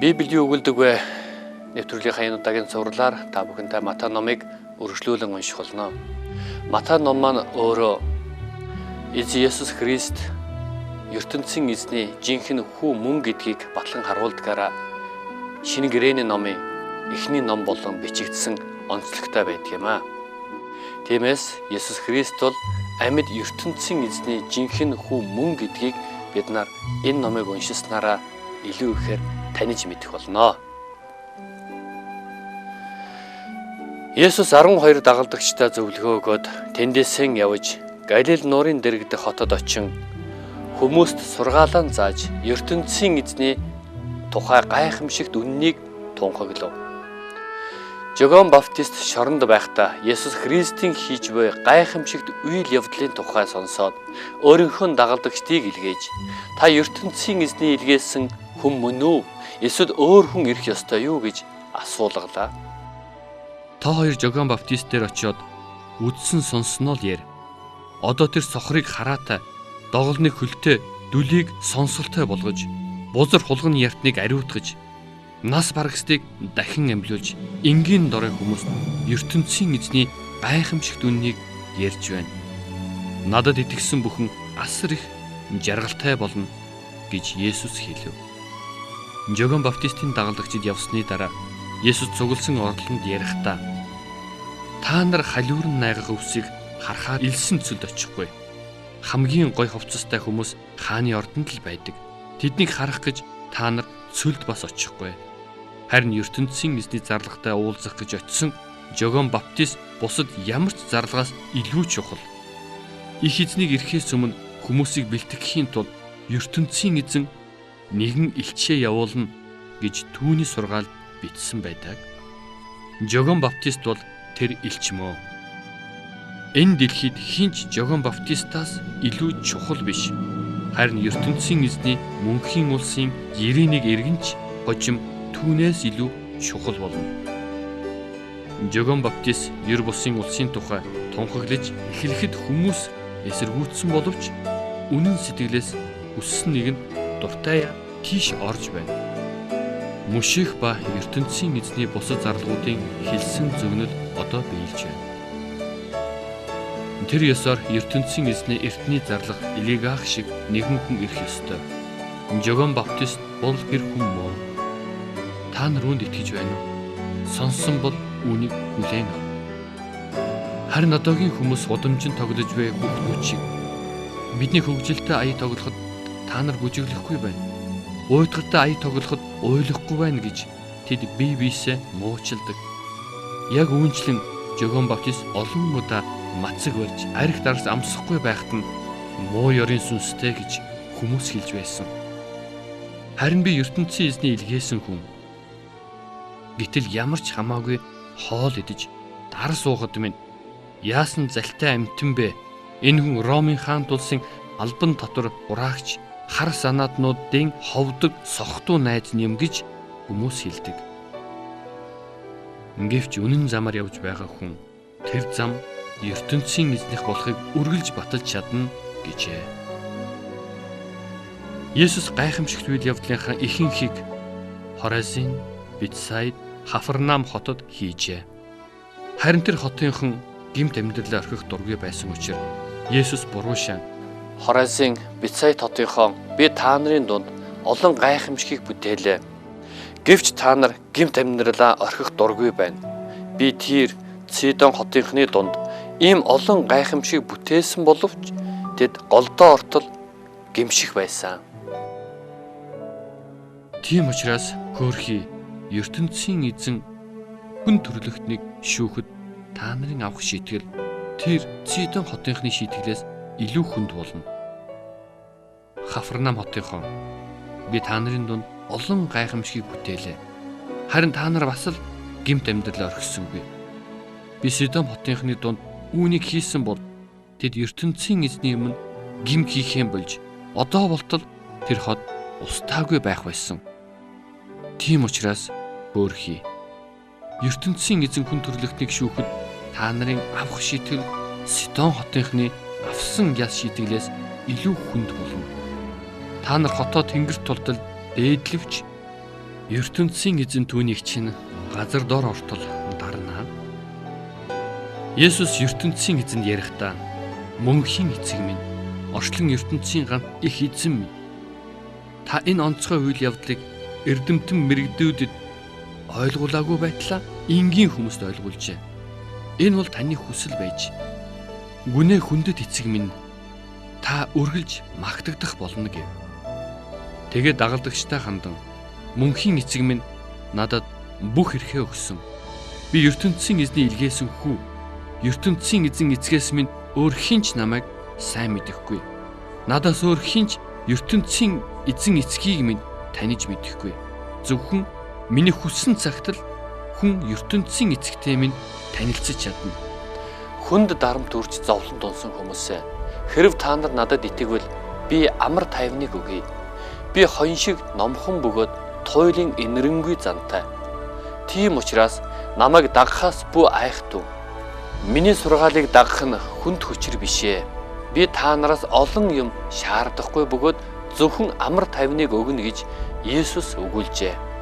Библийн өгүүлдэг вэ нэвтрүүлгийнхаа энэ удаагийн цувралаар та бүхэнтэй Матай номыг үргэлжлүүлэн унших болно. Матай ном маань өөрөө Эзэн Есүс Христ ертөнцийн эзний жинхэнэ хүү мөн гэдгийг батлан харуулдгаараа шинэ гэрээний номын эхний ном болон бичигдсэн онцлогтой байдаг юм аа. Тиймээс Есүс Христ бол амьд ертөнцийн эзний жинхэнэ хүү мөн гэдгийг бид нар энэ номыг уншсанараа илүү ихээр таних мэдэх болно. Есүс 12 дагалдагчдаа зөвлөгөө өгөөд тэндээсэн явж Галил нуурын дэргэдэх хотод очин хүмүүст сургаалан зааж ертөнцийн эзний тухай гайхамшигт үннийг тунхаглав. Жогон Баптист шоронд байхдаа Есүс Христийн хийж буй гайхамшигт үйл явдлын тухай сонсоод өөрийнхөө дагалдагчдыг илгээж, та ертөнцийн эзний илгээсэн хүн мөн үү? Эсвэл өөр хүн ирэх ёстой юу гэж асуулгалаа. Та хоёр Жогон Баптист дээр очиод үдсэн сонсноо л яар. Одоо тэр сохрыг хараатай, доголныг хөлтэй, дүлийг сонсолтой болгож, бузар хулган яртныг ариутгаж, нас баргстыг дахин амьлуулж, энгийн дорой хүмүүст ертөнцийн эзний гайхамшигт үннийг ярьж байна. Надад итгэсэн бүхэн асар их жаргалтай болно гэж Есүс хэлв. Жогон Баптистийн дагалдагчид явсны дараа Есүс цугласан орлонд ярихдаа та нар халиурн найгах өвсийг харахаар элсэн цөлд очихгүй. Хамгийн гой хувцастай хүмүүс хааны ордонд л байдаг. Тэднийг харах гэж та нар цөлд бас очихгүй. Харин ертөнцийн эзний зарлагтай уулзах гэж очисон Жогон Баптист бусад ямар ч зарлагаас илүү чухал. Их эзнийг ирэхээс өмнө хүмүүсийг бэлтгэхийн тулд ертөнцийн эзэн нэгэн элчээ явуулна гэж түүний сургаалд бичсэн байдаг. Жогон Баптист бол тэр элч мөө. Энэ дэлхийд хэн ч Жогон Баптистаас илүү чухал биш. Харин ертөнцийн эзний мөнхийн улсын 91 иргэнч хожим түүнээс илүү чухал болно. Жогон Баптист ер бусын улсын тухай тунхаглаж эхлэхэд хүмүүс эсэргүүцсэн боловч үнэн сэтгэлээс хүссэн нэг нь дуртай тийш орж байна. Мөших ба ертөнцийн эзний бусад зарлагуудын хэлсэн зөвнөл одоо биелж байна. Тэр ёсоор ертөнцийн эзний эртний зарлах Илигах шиг нэгэн хүн ирэх ёстой. Жогон Баптист бол тэр хүн мөө. Та нар үүнд итгэж байна уу? Сонссон бол үүнийг хүлээн ав. Харин одоогийн хүмүүс удамжин тоглож буй хүүхдүүд шиг бидний хөгжилтэй ая тоглоход та нар бүжиглэхгүй байна. Уйтгартай ая тоглоход уйлахгүй байна гэж тэд бие биесээ муучилдаг. Яг үүнчлэн Жогон Баптист олон удаа мацаг барьж арх дарс амсахгүй байхад нь муу ёрын сүнстэй гэж хүмүүс хэлж байсан. Харин би ертөнцийн эзний илгээсэн хүн. Гэтэл ямар ч хамаагүй хоол идэж дар суухад минь яасан залтай амтан бэ? Энэ хүн Ромын хаан улсын албан татвар хураагч хар санаатнуудын ховдог сохтуу найз нь юм гэж хүмүүс хэлдэг. Гэвч үнэн замаар явж байгаа хүн тэр зам ертөнцийн эзнийх болохыг үргэлж баталж чадна гэжээ. Есүс гайхамшигт үйл явдлынхаа ихэнхийг Хоразин, Битсайд, Хафарнаум хотод хийжээ. Харин тэр хотынхон гэмт амьдралаа орхих дургүй байсан учраас Есүс буруу шан Хоразин, Битсайд хотынхон би та нарын дунд олон гайхамшигыг бүтээлээ. Гэвч та нар гэмт амьдралаа орхих дургүй байна. Би Тир, Цидон хотынхны дунд ийм олон гайхамшиг бүтээсэн боловч тэд голдоо ортол гэмших байсан. Тийм учраас хөөрхий ертөнцийн эзэн хүн төрлөختнийг шүүхэд та нарын авах шийтгэл тэр Цидон хотынхны шийтгэлээс илүү хүнд болно. Хафарнаум хотынхон би та нарын дунд олон гайхамшигыг бүтээлээ. Харин та нар бас л гэмт амьдралаа орхисонгүй. Би Содом хотынхны дунд үүнийг хийсэн бол тэд ертөнцийн эзний өмнө гим хийх юм болж одоо болтол тэр хот устаагүй байх байсан. Тийм учраас хөөрхий. ертөнцийн эзэн хүн төрлөختнийг шүүхэд та нарын авах шийтгэл Сидон хотынхны авсан яс шийтгэлээс илүү хүнд болно. Та нар хотоо тэнгэрт тултал дээдлэвч Ертөнцийн эзэн түүнийг чинь газар дор ортол дарна. Есүс ертөнцийн эзэнд ярихдаа мөнхийн эцэг минь, орчлон ертөнцийн ганц их эзэн минь. Та энэ онцгой үйл явдлыг эрдэмтэн мэргэдүүдэд ойлгуулаагүй байтлаа энгийн хүмүүст ойлгуулжээ. Энэ бол таны хүсэл байж гүнээ хүндэт эцэг минь та үргэлж магтагдах болно гэв. Тэгээд дагалдагчтай хандан мөнхийн эцэг минь надад бүх эрхээ өгсөн. Би ертөнцийн эзний илгээсэн хүү. Ертөнцийн эзэн эцгээс минь өөр хэн ч намайг сайн мэдэхгүй. Надаас өөр хэн ч ертөнцийн эзэн эцгийг минь таних мэдэхгүй. Зөвхөн миний хүссэн цагт л хүн ертөнцийн эцэгтэй минь танилцаж чадна. Хүнд дарамт үрж зовлон дунсан хүмүүсээ хэрв та нар надад итгэвэл би амар тайвныг өгье. Би хоён шиг номхон бөгөөд туйлын инэрэнгүй зантай. Тийм учраас намайг дагахаас бүү айхтав. Миний сургаалыг дагах нь хүнд хүчээр биш ээ. Би та нараас олон юм шаардахгүй бөгөөд зөвхөн амар тайвныг өгнө гэж Есүс өгүүлжээ.